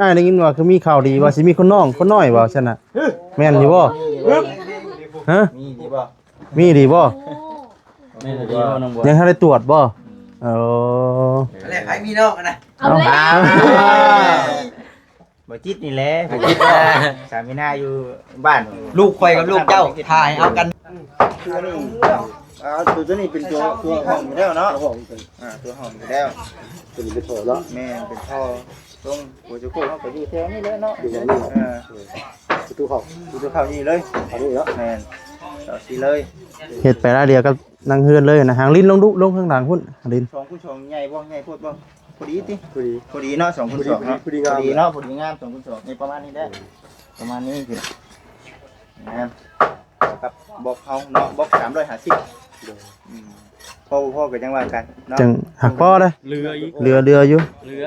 ອ້າຍໄດ້ຍິນວ່າຄືມີຂ່າວດີວ່າຊິມີຄົນນ້ອງຄົນນ້ອຍວ່າຊັ້ນນະ ແມ່ນຢູ່ບໍ່? ຮະ? ມີດີບໍ່? ມີດີບໍ່? ແມ່ນດີບໍ່ນ້ອງບົວ? ຍັງທັນໄດ້ຕວດບໍ່? ເອີ ແລ້ວໃຜມີນ້ອງນະ? ເອົາແລ້ວ ບໍ່ຈິດນີ້ແຫຼະ ສາມີນາຢູ່ບ້ານ ລູກຂ້ອຍກັບລູກເຈົ້າ ຖ້າໃຫ້ເອົາກັນ ເອົາ ຕົວ ຕົວນີ້ເປັນຕົວ ຕົວຫ້ອງຢູ່ແລ້ວເນາະ ຕົວຫ້ອງ ອ່າ ຕົວຫ້ອງຢູ່ແລ້ວ ຕົວນີ້ເປັນທໍ່ເນາະ ແມ່ນ ເປັນທໍ່ ລົງຫົວຈະໂຄກ ເຮົາກໍຢູ່ແຖວນີ້ແຫຼະເນາະ ຢູ່ແຖວນີ້ ເອີ ປະຕູເຂົ້າ ປະຕູເຂົ້ານີ້ເລີຍ ເຂົ້ານີ້ເນາະ ແມ່ນ ເຂົ້າຊີ້ເລີຍ ເຮັດໄປລາດດຽວກັບ ຫຼັງເຮືອນເລີຍນະ ຫາງລິ້ນລົງດຸ ລົງຂ້າງຫຼັງພຸ້ນ ຫາງລິ້ນ ສອງຄູນສອງ ໃຫຍ່ບໍ່ ໃຫຍ່ໂພດບໍ່? ພໍດີຕິ ພໍດີ ພໍດີເນາະ ສອງຄູນສອງ ພໍດີ ເນາະ ພໍດີງາມ ພໍດີເນາະ ພໍດີງາມ ສອງຄູນສອງ ນີ້ປະມານນີ້ແຫຼະ ປະມານນີ້ຄືງາມ ກັບບັອກເຮົາເນາະ ບັອກສາມຮ້ອຍຫ້າສິບ ໂດຍ ອືມ ພໍບໍ່ພໍກໍຈັ່ງວ່າກັນເນາະ ຈັ່ງຫາກພໍເດ້ ເຫຼືອອີກ ເຫຼືອ ເຫຼືອຢູ່ ເຫຼືອ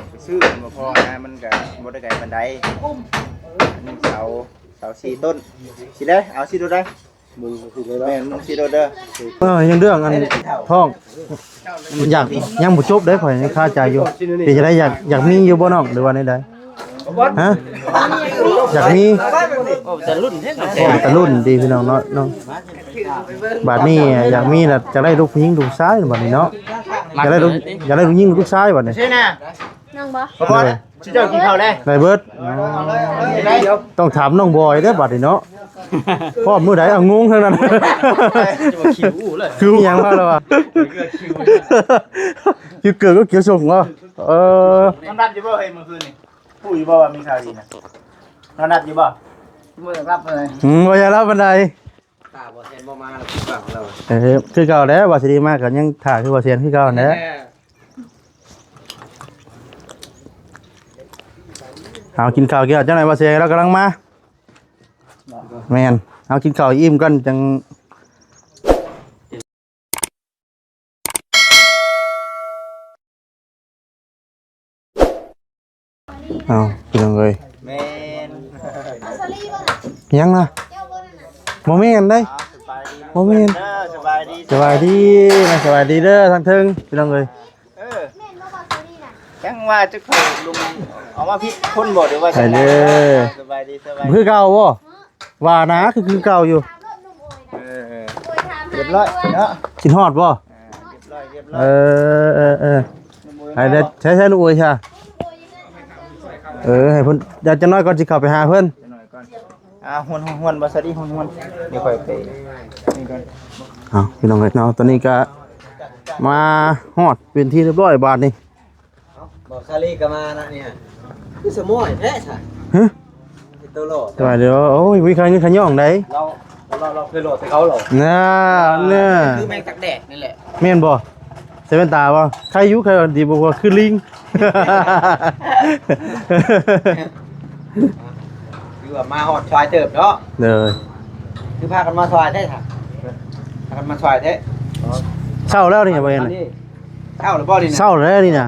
ໄປຊື້ບໍ່ພໍນະ ມັນກໍບໍ່ໄດ້ໄກປານໃດ ອັນນີ້ເສົາ ເສົາສີ່ຕົ້ນ ຊິໄດ້ ເອົາຊິໂດດໄດ້ ມຸງຊິໂດດເດີ ແມ່ນ ມຸງຊິໂດດເດີ ເອີ ຍັງເລື່ອງອັນທ້ອງ ຢາກ ຍັງບໍ່ຈົບເດ້ ຂ້ອຍຍັງຄາໃຈຢູ່ ເປັນຈັ່ງໃດ ຢາກ ຢາກມີຢູ່ບໍ່ນ້ອງ ຫຼືວ່າແນວໃດ? ຮະ? ຢາກມີ ໂອ້ ແຕ່ລຸ້ນເດ້ ໂອ້ ແຕ່ລຸ້ນຕິພີ່ນ້ອງເນາະ ເນາະ ບາດນີ້ຢາກມີລະ ຈະໄດ້ລູກຜູ້ຍິງລູກຊາຍບາດນີ້ເນາະ ຢາກໄດ້ລູກ ຢາກໄດ້ລູກຍິງລູກຊາຍບາດນີ້ ນ້ອງບໍ່? ໂດຍ ຊິເຈົ້າກິນເຂົ້າແລ້ວ ໄດ້ເບິດ ຕ້ອງຖາມນ້ອງບອຍເດ້ບາດນີ້ເນາະ ພ້ອມມື້ໃດ ອາ ງົງທັງນັ້ນ ຄິວອີ່ຫຍັງມາແລ້ວວະ ຄິວເກີດກໍຄິວສົ່ງວະ ເອີ ນອນຫຼັບຢູ່ບໍ່ເຮີ້ຍ ມື້ຄືນນີ້? ຮູ້ຢູ່ບໍ່ວ່າມີຂ່າວດີນະ? ນອນຫຼັບຢູ່ບໍ່? ບໍ່ຢາກຫຼັບເລີຍ ອືມ ບໍ່ຢາກຫຼັບປານໃດ ຖ້າບໍ່ແຊນບໍ່ມາແລ້ວ ຄິດຫວັງແລ້ວ ເອີ ຄືເກົ່າແຫຼະ ວ່າຊິໄດ້ມາກໍຍັງຖ້າຄືບໍ່ແຊນຄືເກົ່າຫັ້ນແຫຼະ ເຮົາກິນເຂົ້າກ່ຽວ ຈັກໜ່ອຍວ່າຊິ ລາວກຳລັງມາ ແມ່ນ ເຮົາກິນເຂົ້າອີ່ມກ່ອນ ຈັ່ງ ເອົາ ພີ່ນ້ອງເອີຍ ແມ່ນ ຍັງນະ ບໍ່ແມ່ນເດ້ ບໍ່ແມ່ນ ເດີ ສະບາຍດີ ສະບາຍດີນະ ສະບາຍດີເດີ ທາງເທິງ ພີ່ນ້ອງເອີຍ ເອີ ແມ່ນບໍ່ ບ່າວສາລີນະ? ຈັ່ງວ່າຈະເຂົ້າລົງ ເອົາມາຜິດຄົນບໍ່ ຫຼືວ່າ ໄປເດີ ສະບາຍດີ ສະບາຍດີ ຄືເກົ່າບໍ່? ວ່ານະ ຄື ຄືເກົ່າຢູ່ ເອີ ຮຽບຮ້ອຍເນາະ ຄິດຮອດບໍ່? ອ່າ ຮຽບຮ້ອຍ ຮຽບຮ້ອຍ ເອີ ເອີ ເອີ ໃຫ້ໄດ້ ໃຊ້ ໃຊ້ລູກເອີຍຊະ ເອີ ໃຫ້ເພິ່ນ ດຽວຈັກໜ້ອຍກ່ອນຊິເຂົ້າໄປຫາເພິ່ນ ຈັກໜ້ອຍກ່ອນ ອ່າ ຮວນ ຮວນ ຮວນ ບໍ່ສະດີ ຮວນ ຮວນ ດຽວຂ້ອຍໄປນີ້ກ່ອນ ເອົາ ພີ່ນ້ອງເອີຍເນາະ ຕອນນີ້ກະມາຮອດເປັນທີ່ຮຽບຮ້ອຍບາດນີ້ ເອົ້າ ບ່າວສາລີກໍມານະເນຍ ຄືສະໝອຍແທ້ຊະ ຮະ ເຮັດໂຕຫຼໍ່ ສະບາຍດີ ໂອ້ຍ ມີໃຄເງິນຂະຫຍ້ອງໃດ ລາວ ລາວ ລາວເຄີຍຫຼໍ່ໃສ່ເຂົາຫຼໍ່ ນະ ນະ ຄືແມງຕັກແດກນີ້ແຫຼະ ແມ່ນບໍ່? ໃສ່ແວ່ນຕາບໍ່? ໃຄຢູ່ ໃຄວ່າດີບໍ່ ຄືລີງ ຄືວ່າມາຮອດສາຍເຕີບເນາະ ເດີ ຄືພາກັນມາສາຍແທ້ຊະ ພາກັນມາສາຍແທ້ ເຊົ້າແລ້ວນີ້ ບໍ່ເຫັນ ອັນນີ້ ເຊົ້າແລ້ວບໍ່ນີ້ນະ? ເຊົ້າແລ້ວນີ້ນະ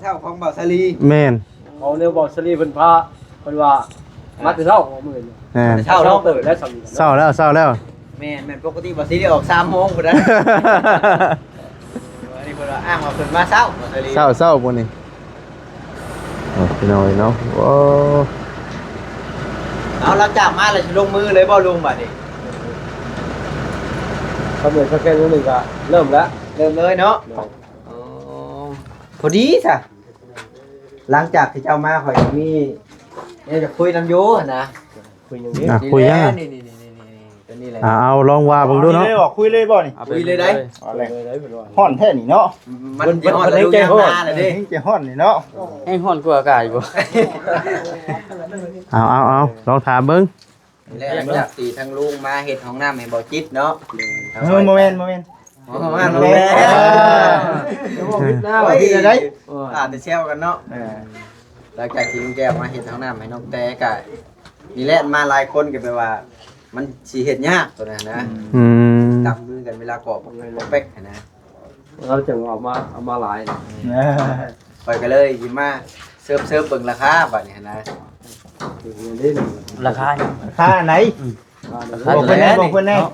ເຊົ້າຂອງບ່າວສາລີ ແມ່ນ ເອົາແນວບ່າວສາລີເພິ່ນພາ ເພິ່ນວ່າມາແຕ່ເຊົ້າມື້ນີ້ ແມ່ນ ເຊົ້າແລ້ວ ເຊົ້າແລ້ວ ເຊົ້າແລ້ວ ແມ່ນໆ ປົກກະຕິບ່າວສາລີອອກສາມໂມງພຸ້ນນະ ອັນນີ້ເພິ່ນວ່າອ້າງວ່າເພິ່ນມາເຊົ້າ ບ່າວສາລີ ເຊົ້າ ເຊົ້າມື້ນີ້ ໂອ້ ພີ່ນ້ອງເອີຍເນາະ ໂອ້ ເອົາ ຫຼັງຈາກມາແລ້ວຊິລົງມືເລີຍບໍ່ລຸງ ບາດນີ້? ຄຳເໝືອນສະແກນມື້ໜຶ່ງກໍເລີ່ມແລ້ວ ເລີ່ມເລີຍເນາະ ໂດຍ ອໍ ພໍດີຊະ ຫຼັງຈາກທີ່ເຈົ້າມາ ຂ້ອຍກໍມີແນວຈະຄຸຍນຳຢູ່ຫັ້ນນະ ຄຸຍຫຍັງນີ້ ອ່ະ ຄຸຍຫຍັງ ນີ້ ນີ້ ຕົວນີ້ແຫຼະ ອ່າ ເອົາລອງວ່າເບິ່ງດູເນາະ ຄຸຍເລີຍບໍ່ ຄຸຍເລີຍບໍ່ນີ້ ເອົາ ຄຸຍເລີຍໄດ ເອົາເລີຍ ເອົາເລີຍ ຮ້ອນແທ້ນີ້ເນາະ ມັນຊິຮ້ອນແລ້ວ ເພິ່ນ ເພິ່ນແຮງໃຈຮ້ອນ ແຮງໃຈຮ້ອນນີ້ເນາະ ແຮງຮ້ອນກວ່າອາກາດຢູ່ ເອົາ ເອົາ ເອົາ ລອງຖາມເບິ່ງ ນີ້ແຫຼະ ຫຼັງຈາກທີ່ທາງລຸງມາເຮັດຫ້ອງນ້ຳໃຫ້ບໍ່ຈິດເນາະ ເອີ ບໍ່ແມ່ນ ບໍ່ແມ່ນ ໂອ້ ມາແລ້ວ ເອີ ເອີ ເອີ ເອີ ອາດຈະແຊວກັນເນາະ ເອີ ຫຼັງຈາກທີ່ລຸງແກ້ວມາເຮັດຫ້ອງນ້ຳໃຫ້ນ້ອງແຕກະ ນີ້ແຫຼະ ມາຫຼາຍຄົນກໍແປວ່າ ມັນຊິເຮັດຍາກຕົວນັ້ນນະ ອືມ ຈັບມືກັນເວລາກອກປອກແປກຫັ້ນນະ ເຮົາຈຶ່ງເອົາມາ ເອົາມາຫຼາຍ ຂ້ອຍກໍເລີຍຊິມາເສີບ ເສີບເບິ່ງລາຄາບາດນີ້ຫັ້ນນະ ລາຄາຫຍັງ? ລາຄາອັນໃດ? ອືມ ບອກເພິ່ນແດ່ ບອກເພິ່ນແດ່ ເນາະ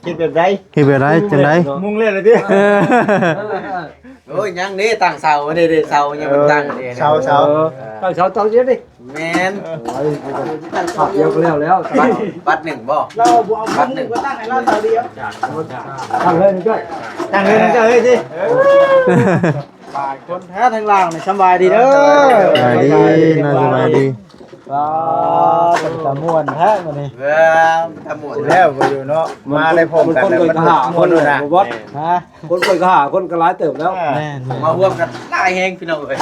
ຄິດແບບໃດ? ຄິດແບບໃດ? ຈັ່ງໃດ? ມຸງແລ້ວເດ້? ເອີ ໂອ້ຍ ຍັງເດ້ ຕັ້ງເສົາເດ້ ເດ້ ເສົາຍັງບໍ່ຕັ້ງເດ້ ເອີ ເສົາ ເສົາ ເອີ ຕັ້ງເສົາ ຕັ້ງດຽວນີ້ ແມ່ນ ໂອ້ຍ ຕັ້ງເສົາດຽວກໍແລ້ວແລ້ວ ບັດ ບັດໜຶ່ງບໍ່? ລາວບໍ່ເອົາບັດໜຶ່ງ ກໍຕັ້ງໃຫ້ລາວເສົາດຽວ ຕັ້ງເລີຍ ຕັ້ງເລີຍ ເອີ ຫຼາຍຄົນແທ້ທາງລາວນີ້ ສະບາຍດີເດີ ສະບາຍດີ ສະບາຍດີ ເປັນຕາມ່ວນແທ້ມື້ນີ້ ເອີ ຕາມ່ວນແລ້ວ ບໍ່ຢູ່ເນາະ ມາໄດ້ພ້ອມກັນ ມັນກໍຫ້າຄົນ ມັນມ່ວນຢູ່ນະ ບໍ່ບອດ ຮະ ຄົນເພິ່ນກໍຫ້າຄົນກໍຫຼາຍເຕີບແລ້ວ ອ່າ ແມ່ນໆ ມາຮ່ວມກັນຫຼາຍແຮງພີ່ນ້ອງເອີຍ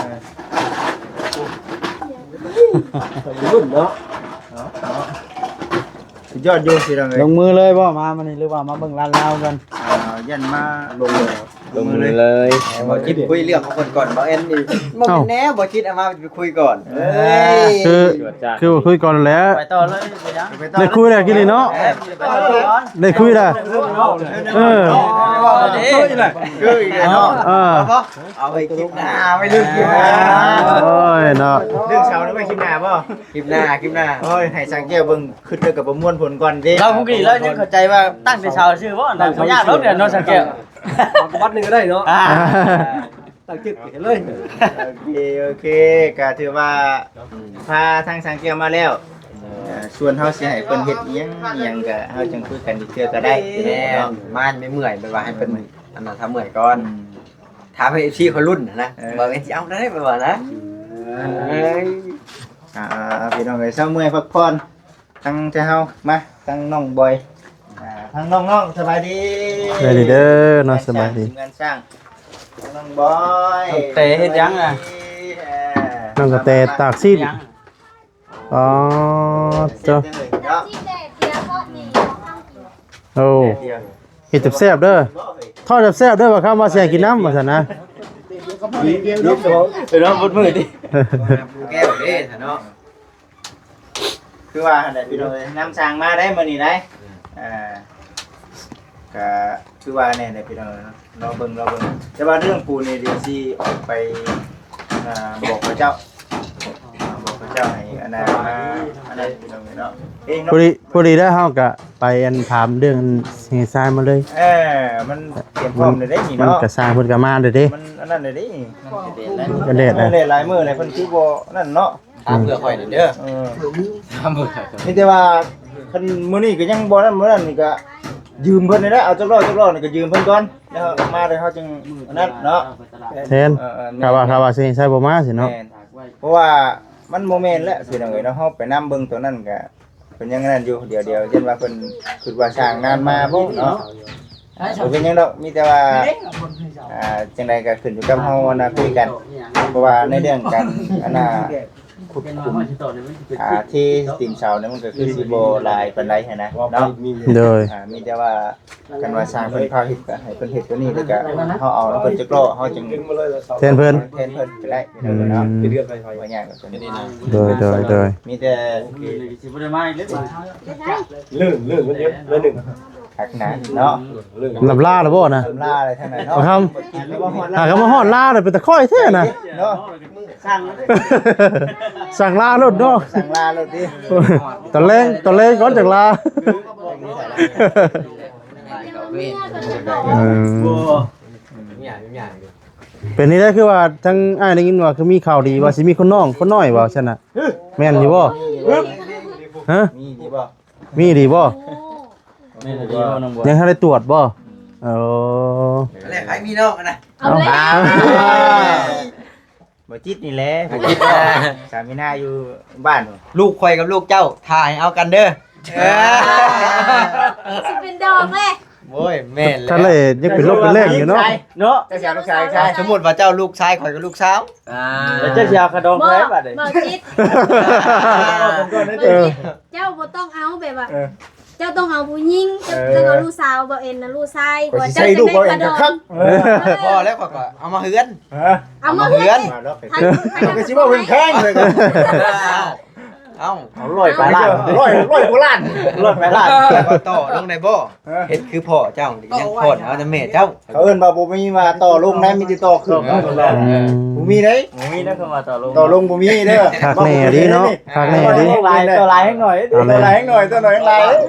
ລຸ້ນເນາະ ເນາະ ສຸດຍອດຢູ່ພີ່ນ້ອງເອີຍ ລົງມືເລີຍບໍ່ ມາມື້ນີ້ ຫຼືວ່າມາເບິ່ງລາດລາວກ່ອນ? ອ່າ ຢ້ານມາລົງ ລົງມືເລີຍ ບໍ່ຄິດຄຸຍເລື່ອງຂອງເພິ່ນກ່ອນ ບໍ່ແອນນີ້ ບໍ່ແມ່ນແນວ ບໍ່ຄິດເອົາມາ ຄຸຍກ່ອນ ເອີຍ ຄື ຄືວ່າຄຸຍກ່ອນແຫຼະ ໄປຕໍ່ເລີຍ ໄປຫຍັງ ໄດ້ຄຸຍແລ້ວກີ້ນີ້ເນາະ ໄດ້ຄຸຍແລ້ວ ເອີ ຄືອີກແລ້ວເນາະ ເອີ ເອົາໄວ້ຄລິບໜ້າ ໄວ້ເລື່ອງຄລິບໜ້າ ໂອ້ຍເນາະ ເລື່ອງເຊົາໄວ້ຄລິບໜ້າບໍ່? ຄລິບໜ້າ ຄລິບໜ້າ ໂອ້ຍ ໃຫ້ຊ່າງແກ້ວເບິ່ງ ຄຶດແລ້ວກໍປະມວນຜົນກ່ອນເດ້ ລາວຜູ້ກີ້ລາວຍັງເຂົ້າໃຈວ່າຕັ້ງແຕ່ເຊົ້າຊື່ບໍ່ ໜ້າບໍ່ຍາກດອກເນາະ ຊ່າງແກ້ວ ເອົາກັບວັດໜຶ່ງກໍໄດ້ເນາະ ອ່າ ຕັ້ງຈິດເຮັດເລີຍ ໂອເຄ ໂອເຄ ກໍຖືວ່າພາທາງຊ່າງແກ້ວມາແລ້ວ ເອີ ສ່ວນເຮົາຊິໃຫ້ເພິ່ນເຮັດອີ່ຫຍັງອີ່ຫຍັງກໍເຮົາຈັ່ງຄຸຍກັນອີກເທື່ອກໍໄດ້ ແມ່ນ ເນາະ ມານໄປເມື່ອຍ ແບບວ່າໃຫ້ເພິ່ນອັນນັ້ນ ຖ້າເມື່ອຍກ່ອນ ອືມ ຖາມໃຫ້ເອັຟຊີເຂົາລຸ້ນນະ ເອີ ວ່າແມ່ນຊິເອົາແນວໃດ ແບບວ່ານະ ອືມ ເອີຍ ອ່າ ພີ່ນ້ອງເອີຍ ເຊົາເມື່ອຍພັກຜ່ອນ ທາງເຈົ້າເຮົາ ມາ ທາງນ້ອງບອຍ ອ່າ ທາງນ້ອງໆ ສະບາຍດີ ສະບາຍດີເດີເນາະ ສະບາຍດີ ເຮືອນຊ່າງ ທາງນ້ອງບອຍ ນ້ອງແຕເຮັດຫຍັງນະ? ເອີ ນ້ອງກະແຕຕາກຊີ້ນ ອໍ ເຈົ້າ ໂອ້ ເຮັດແຊບໆເດີ ທອດແຊບໆເດີ ວ່າຄຳວ່າຊິໃຫ້ກິນນຳວ່າຊັ້ນນະ ເປັນວ່າໝົດມື້ຕິ ແກ້ວເດ້ເນາະ ຄືວ່າຫັ້ນແຫຼະພີ່ນ້ອງເອີຍ ນຳຊ່າງມາໄດ້ມື້ນີ້ໄດ໋ ອ່າ ກະຄືວ່າແນ່ແຫຼະພີ່ນ້ອງເອີຍເນາະ ລໍເບິ່ງ ລໍເບິ່ງ ແຕ່ວ່າເລື່ອງປູນນີ້ດຽວຊິອອກໄປ ອ່າ ບອກເຂົາເຈົ້າ ບອກເຂົາເຈົ້າໃຫ້ອັນນັ້ນ ມາອັນນັ້ນພີ່ນ້ອງເອີຍເນາະ ເອີ ພໍດີ ພໍດີແລ້ວເຮົາກະໄປອັນຖາມເລື່ອງອັນເຮຊາຍມາເລີຍ ເອີ ມັນຕຽມພ້ອມແລ້ວເດ້ນີ້ເນາະ ມັນກະຊ່າງເພິ່ນກະມາແລ້ວເດ້ ມັນອັນນັ້ນແລ້ວເດ້ ມັນກະແດດ ເອີ ແດດຫຼາຍມື້ແລ້ວ ເພິ່ນຄືບໍ່ນັ້ນເນາະ ຖາມເພື່ອຂ້ອຍນີ້ເດີ ເອີ ຖາມເພື່ອ ມີແຕ່ວ່າຄັນມື້ນີ້ກໍຍັງບໍ່ນັ້ນ ມື້ນັ້ນນີ້ກໍຢືມເພິ່ນນີ້ແຫຼະ ເອົາຈັກລໍ້ຈັກລໍ້ນີ້ກໍຢືມເພິ່ນກ່ອນ ແລ້ວມາແລ້ວເຮົາຈຶ່ງອັນນັ້ນເນາະ ແທນ ເອີ ເອີ ຖ້າວ່າ ຖ້າວ່າຊິໃຊ້ບໍ່ມາຊີ້ເນາະ ແມ່ນ ເພາະວ່າມັນບໍ່ແມ່ນແຫຼະພີ່ນ້ອງເອີຍເນາະ ເຮົາໄປນຳເບິ່ງຕົວນັ້ນກໍເພິ່ນຍັງນັ້ນຢູ່ ດຽວ ດຽວຢ້ານວ່າເພິ່ນຄິດວ່າຊ່າງນານມາບໍ່ເນາະ ບໍ່ເປັນຫຍັງດອກ ມີແຕ່ວ່າ ອ່າ ຈັ່ງໃດກໍຂຶ້ນຢູ່ກັບເຮົາ ອັນນ່າ ຄຸຍກັນ ເພາະວ່າໃນເລື່ອງການ ອັນນ່າ ຂຸດຂຸມ ອ່າ ເທຕີນເສົານີ້ ມັນກໍຄືຊິບໍ່ຫຼາຍປານໃດຫັ້ນນະເນາະ ໂດຍ ອ່າ ມີແຕ່ວ່າ ຄັນວ່າຊ່າງເພິ່ນພາເຮັດ ກໍໃຫ້ເພິ່ນເຮັດຕົວນີ້ ແລ້ວກໍເຮົາເອົານຳເພິ່ນຈັກລໍ້ ເຮົາຈຶ່ງແທນເພິ່ນ ແທນເພິ່ນກໍໄດ້ ອືມ ເນາະ ບໍ່ຍາກດອກຕົວນີ້ນະ ໂດຍ ໂດຍ ໂດຍ ມີແຕ່ ຊິບໍ່ໄດ້ມາອີກເລີຍ ລື່ນ ລື່ນ ມັນເຍອະໜ້ອຍໜຶ່ງ ຄັກນະເນາະ ລຳລາແລ້ວບໍ່ນະ ລຳລາແລ້ວທາງນັ້ນເນາະ ຫາກໍມາຮອດລາວແລ້ວ ເປັນຕາຄ້ອຍແທ້ນະ ເນາະ ສັ່ງ ສັ່ງລາໂລດເນາະ ສັ່ງລາໂລດຕິ ຕອນແລງ ຕອນແລງກ່ອນຈັ່ງລາ ເອີ ເປັນນີ້ໄດ້ ຄືວ່າທາງອ້າຍໄດ້ຍິນວ່າ ຄືມີຂ່າວດີວ່າຊິມີຄົນນ້ອງ ຄົນນ້ອຍວ່າຊັ້ນນະ ແມ່ນຢູ່ບໍ່? ຮະ? ມີດີບໍ່? ມີດີບໍ່? ແມ່ນດີບໍ່ນ້ອງບົວ? ຍັງທັນໄດ້ຕວດບໍ່? ເອີ ແລ້ວໃຜມີນ້ອງນະ? ເອົາແລ້ວ ບໍ່ຈິດນີ້ແຫຼະ ບໍ່ຈິດ ສາມີນາຢູ່ບ້ານ ລູກຂ້ອຍກັບລູກເຈົ້າ ຖ້າໃຫ້ເອົາກັນເດີ ເອີ ຊິເປັນດອກແຫຼະ ໂອ້ຍ ແມ່ນແລ້ວ ທັນໄດ້ຍັງເປັນລົບເປັນແລ້ງຢູ່ເນາະ ເນາະ ເຈົ້າຊິເອົາລູກຊາຍ ສົມມຸດວ່າເຈົ້າລູກຊາຍ ຂ້ອຍກໍລູກສາວ ອ່າ ແລ້ວເຈົ້າຊິເອົາຂະດອງໃຜບາດນີ້ ບໍ່ຈິດ ເຈົ້າບໍ່ຕ້ອງເອົາແບບວ່າ ເອີ ເຈົ້າຕ້ອງເອົາຜູ້ຍິງ ເຈົ້າ ເອີ ຕ້ອງເອົາລູກສາວ ບໍ່ເອັນນະລູກຊາຍ ຂ້ອຍຊິໃຊ້ລູກບໍ່ເອັນຄັກໆ ເອີ ພໍແລ້ວ ຂ້ອຍກໍເອົາມາເຮືອນ ຮະ ເອົາມາເຮືອນ ຂ້ອຍກໍຊິເວົ້າແພງໆ ຂ້ອຍກໍ ອ້າວ ເອົ້າ ເອົາຮ້ອຍປາຍລ້ານ ຮ້ອຍ ຮ້ອຍກວ່າລ້ານ ຮ້ອຍປາຍລ້ານ ແລ້ວກໍຕໍ່ລົງໄດ້ບໍ່? ເອີ ເຮັດຄືພໍ່ເຈົ້ານີ້ ຍັງຜ່ອນເອົາແຕ່ແມ່ເຈົ້າ. ເຂົາເອີ້ນວ່າບໍ່ມີວ່າຕໍ່ລົງໄດ້ ມີແຕ່ຕໍ່ຂຶ້ນ. ອືມ ບໍ່ມີເດ້ ບໍ່ມີເດ້ ເຂົາວ່າຕໍ່ລົງ ຕໍ່ລົງບໍ່ມີເດີ. ຄັກແນ່ເດເນາະ ຄັກແນ່ເດ ຕໍ່ຫຼາຍແຮງໜ້ອຍ ຕໍ່ຫຼາຍແຮງໜ້ອຍ ຕໍ່ໜ້ອຍແຮງຫຼາຍ.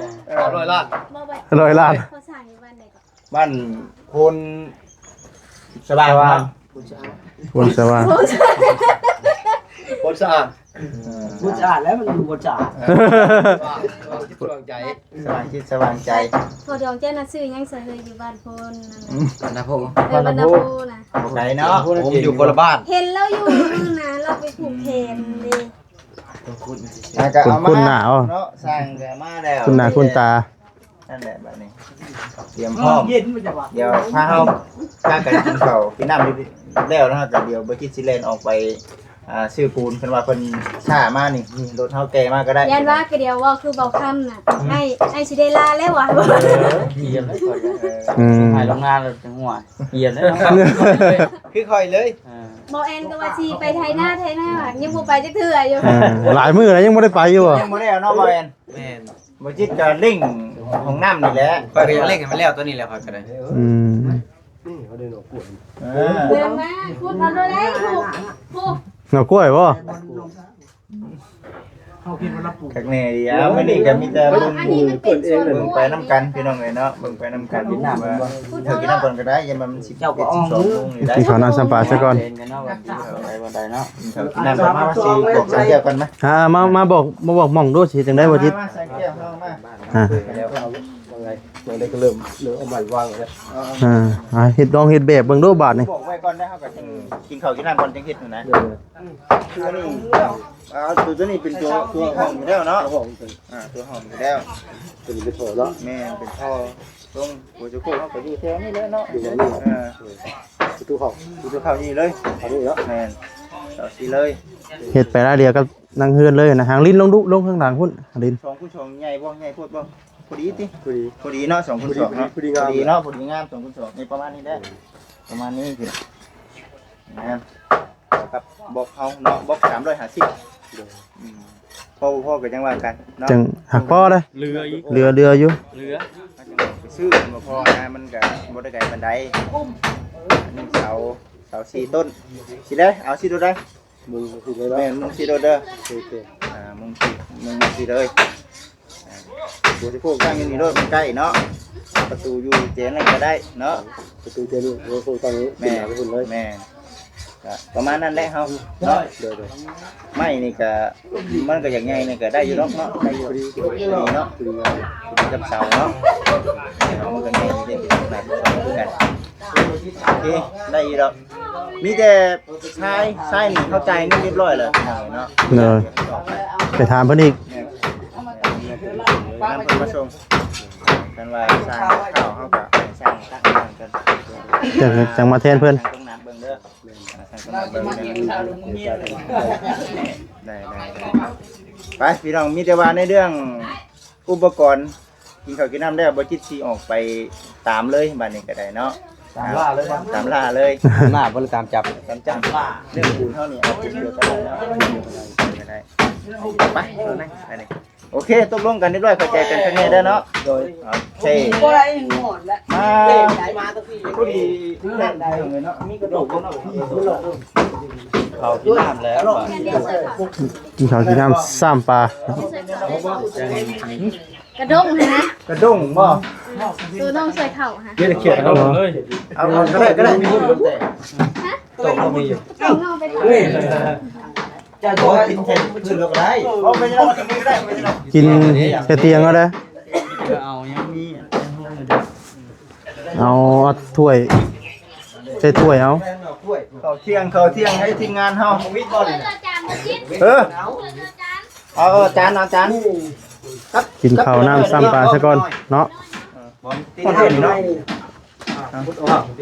ເອີ ເອົາຮ້ອຍລ້ານ ຮ້ອຍລ້ານ ເຂົາສ້າງຢູ່ບ້ານໃດກໍ? ບ້ານໂພນສະຫວ່າງ ໂພນສະຫວ່າງ ໂພນສະອາດ ໂພນສະອາດ ເອີ ໂພນສະອາດແລ້ວ ມັນຢູ່ໂພນສະອາດ ເອີ ສະຫວ່າງຈິດສະຫວ່າງໃຈ ສະຫວ່າງຈິດສະຫວ່າງໃຈ. ພໍ່ດອງເຈົ້ານະຊື່ຫຍັງສະເຮີຍ ຢູ່ບ້ານໂພນນັ້ນນະ? ບັນນາໂພ ເອີ ບັນນາໂພນະ ບໍ່ໄກເນາະ ໂຮມຢູ່ຄົນລະບ້ານ. ເຫັນລາວຢູ່ມື້ນະ ລາວໄປຜູກແຂນເດ້ ຄຸ້ນໆໜ້າເນາະ ສ້າງກໍມາແລ້ວ ຄຸ້ນໜ້າຄຸ້ນຕາ. ນັ້ນແຫຼະ ບາດນີ້ຕຽມພ້ອມ ເອີ ເຢັນບໍ່ຈະວ່າ ດຽວພາເຮົາພາກັນກິນເຂົ້າກິນນ້ຳແລ້ວເນາະ ກໍດຽວບໍ່ຈິດຊິແລ່ນອອກໄປ ອ່າ ຊື້ປູນ ເພິ່ນວ່າເພິ່ນຊ້າມານີ້ ນີ້ລົດເຮົາແກ່ມາກໍໄດ້. ຢ້ານວ່າກໍດຽວເວົ້າຄືເບົາຄຳນະ ອືມ ອ້າຍ ອ້າຍຊິໄດ້ລາແລ້ວຫວາ? ເອີ ຢ້ຽມເລີຍຂ້ອຍ ເອີ ອືມ ໃຫ້ລົງງານແລ້ວຈັງຫົວ ຢ້ຽມເລີຍເນາະ ຄືຂ້ອຍເລີຍ ເອີ ເບົາແອນກໍວ່າຊິໄປໄຖນາ ໄຖນາຫວາ ຍັງບໍ່ໄປຈັກເທື່ອຢູ່ ເອີ ຫຼາຍມື້ແລ້ວຍັງບໍ່ໄດ້ໄປຢູ່ບໍ່? ຍັງບໍ່ໄດ້ເອົາເນາະ ເບົາແອນ ແມ່ນ. ບໍ່ຈິດກໍເລັ່ງຫ້ອງນ້ຳນີ້ແຫຼະ ຂ້ອຍກໍຢາກເລັ່ງໃຫ້ມັນແລ້ວຕອນນີ້ແຫຼະ ຂ້ອຍກໍໄດ້ ອືມ ນີ້ເຂົາໄດ້ດອກກ້ວຍ ເອີ ເດີນມາຂຸດເອົາໂລດໄດ້ ຜູ້ ຜູ້ ດອກກ້ວຍບໍ່? ເຮົາຄິດວ່າລາວປູກ ຄັກແນ່ດີ. ເອົາ ມື້ນີ້ກໍມີແຕ່ເບິ່ງ ອັນນີ້ມັນເປັນສ່ວນ ເບິ່ງໄປນຳກັນ ພີ່ນ້ອງເອີຍເນາະ ເບິ່ງໄປນຳກັນ ກິນນ້ຳ ກິນນ້ຳກ່ອນກໍໄດ້ ຢ້ານວ່າມັນສິບເອັດ ສິບສອງໂມງນີ້ໄດ້ ກິນເຂົ້ານ້ຳຊ້ຳປາຊະກ່ອນ ເນາະ ວ່າຊິເຂົ້າໄປບໍ່ໄດ້ເນາະ ກິນເຂົ້າກິນນ້ຳ ມາ ມາ ຊິບອກສາງແກ້ວກ່ອນໄໝ? ອ່າ ມາ ມາບອກ ມາບອກໝ່ອງດູ ຊິຈັ່ງໃດບໍ່ຈິດ? ມາ ມາ ສາງແກ້ວ ມາ ມາ ອ່າ ແລ້ວເຮົາ ເຮົາໄດ້ກໍເລີ່ມ ເລີ່ມເອົາໄມ້ວາງແລ້ວ ອ່າ ອ່າ ເຮັດລອງເຮັດແບບເບິ່ງດູບາດນີ້ ບອກໄວ້ກ່ອນໄດ້ ເຮົາກໍຈັ່ງກິນເຂົ້າກິນນ້ຳກ່ອນ ຈັ່ງເຮັດຫັ້ນນະ ໂດຍ ໂດຍ ອ່າ ຕົວ ຕົວນີ້ເປັນຕົວ ຕົວຫ້ອງຢູ່ແລ້ວເນາະ ຕົວຫ້ອງ ອ່າ ຕົວຫ້ອງຢູ່ແລ້ວ ຕົວນີ້ເປັນທໍ່ເນາະ ແມ່ນ ເປັນທໍ່ ຕົງຫົວຈະໂຄກ ເຮົາກໍຢູ່ແຖວນີ້ແຫຼະເນາະ ຢູ່ແຖວນີ້ ອ່າ ປະຕູເຂົ້າ ປະຕູເຂົ້ານີ້ເລີຍ ເຂົ້ານີ້ເນາະ ແມ່ນ ເຂົ້າຊີ້ເລີຍ ເຮັດໄປລາດດຽວກັບ ຫຼັງເຮືອນເລີຍນະ ຫາງລິ້ນລົງດຸ ລົງຂ້າງຫຼັງພຸ້ນ ຫາງລິ້ນ ສອງຄູນສອງ ໃຫຍ່ບໍ່? ໃຫຍ່ໂພດບໍ່? ພໍດີຕິ ພໍດີ ພໍດີເນາະ ສອງຄູນສອງ ພໍດີ ເນາະ ພໍດີງາມ ພໍດີເນາະ ພໍດີງາມ ສອງຄູນສອງ ນີ້ປະມານນີ້ແຫຼະ ປະມານນີ້ ນີ້ ງາມ ກັບບລັອກເຮົາເນາະ ບລັອກສາມຮ້ອຍຫ້າສິບ ໂດຍ ອືມ ພໍບໍ່ພໍກໍຈັ່ງວ່າກັນເນາະ ຈັ່ງຫາກພໍເດ້ ເຫຼືອອີກ ເຫຼືອ ເຫຼືອຢູ່ ເຫຼືອ ຊື້ມັນບໍ່ພໍນະ ມັນກໍບໍ່ໄດ້ໄກປານໃດ ອັນນີ້ເສົາ ເສົາສີ່ຕົ້ນ ຊິໄດ້ ເອົາຊິໂຕໃດ? ມຸງຊິເລີຍເນາະ ແມ່ນ ມຸງຊິໂຕເດີ ໂອເຄ ອ່າ ມຸງຊິ ມຸງຊິເລີຍ ອ່າ ຫົວສະໂພກຕັ້ງຢູ່ນີ້ໂລດ ມັນໃກ້ເນາະ ປະຕູຢູ່ແຈນັ້ນກໍໄດ້ເນາະ ປະຕູແຈນີ້ ຫົວສະໂພກຕັ້ງຢູ່ ແມ່ນ ເປັນໜ້າໄປພຸ້ນເລີຍ ແມ່ນ ກໍປະມານນັ້ນແຫຼະເຮົາເນາະ ໂດຍ ໂດຍ ໄມ້ນີ້ກໍ ມັນກໍຢາກໃຫຍ່ນີ້ກໍໄດ້ຢູ່ດອກເນາະ ໄດ້ຢູ່ ພໍດີ ພໍດີເນາະ ພໍດີກັບເສົາເນາະ ເສົາມັນກໍໃຫຍ່ຢູ່ເດ້ ໜ້າຈະພໍຄືກັນ ໂອເຄ ໄດ້ຢູ່ດອກ ມີແຕ່ຊາຍ ຊາຍນີ້ເຂົາຈ່າຍເງິນຮຽບຮ້ອຍແລ້ວເນາະ ໂດຍ ໄປຖາມເພິ່ນອີກ ແມ່ນ ນຳເພິ່ນມາສົ່ງ ຄັນວ່າສ້າງເຂົ້າເຮົາກໍໃຫ້ຊ່າງຕັ້ງເພິ່ນ ຈັ່ງ ຈັ່ງມາແທນເພິ່ນ ຊ່າງຕ້ອງນັບເບິ່ງເດີ ຊ່າງຕ້ອງນັບເບິ່ງ ໄດ້ ໄດ້ ໄດ້ ໄປ ພີ່ນ້ອງ ມີແຕ່ວ່າໃນເລື່ອງ ອຸປະກອນ ກິນເຂົ້າກິນນ້ຳແລ້ວ ບໍ່ຈິດຊິອອກໄປຕາມເລີຍ ບາດນີ້ກໍໄດ້ເນາະ ຕາມລ່າເລີຍ ຕາມລ່າເລີຍ ຕາມລ່າບໍ່ ຫຼືຕາມຈັບ ຕາມຈັບ ເລື່ອງບຸນເຮົານີ້ ເອົາຜູ້ດຽວກໍໄດ້ເນາະ ຜູ້ດຽວກໍໄດ້ ໄປ ເອົານະ ໄປນີ້ ໂອເຄ ຕົກລົງກັນຮຽບຮ້ອຍ ເຂົ້າໃຈກັນຄັກແນ່ເດີເນາະ ໂດຍ ໂອເຄ ມາ ພໍດີ ນັ້ນໄດ້ເນາະ ມີກະດູກເນາະ ເຂົ້າກິນນ້ຳແລ້ວ ກິນເຂົ້າກິນນ້ຳຊ້ຳປາ ກະດົ້ງຫັ້ນນະ ກະດ້ງບໍ່? ໂຕນ້ອງຊ່ວຍເຂົ້າຫະ ເຮັດຂຽດກະດ້ງເລີຍ ເອົາ ເອົາ ກໍໄດ້ ກໍໄດ້ ຮະ? ໂຕກໍມີຢູ່ ເອົາເອົາໄປເອົາ ເຈົ້າຈະກິນແທນພື້ນລະກໍໄດ້ ເອົາໄປເອົາ ກິນແຕ່ຕຽງກໍໄດ້ ເອົາຍັງມີ ເອົາ ເອົາຖ້ວຍ ໃສ່ຖ້ວຍເອົາ ເຂົ້າທ່ຽງ ເຂົ້າທ່ຽງໃຫ້ທີມງານເຮົາ ເອີ ເອົາ ເອົາຈານ ເອົາຈານ ກິນເຂົ້ານ້ຳຊ້ຳປາຊະກ່ອນເນາະ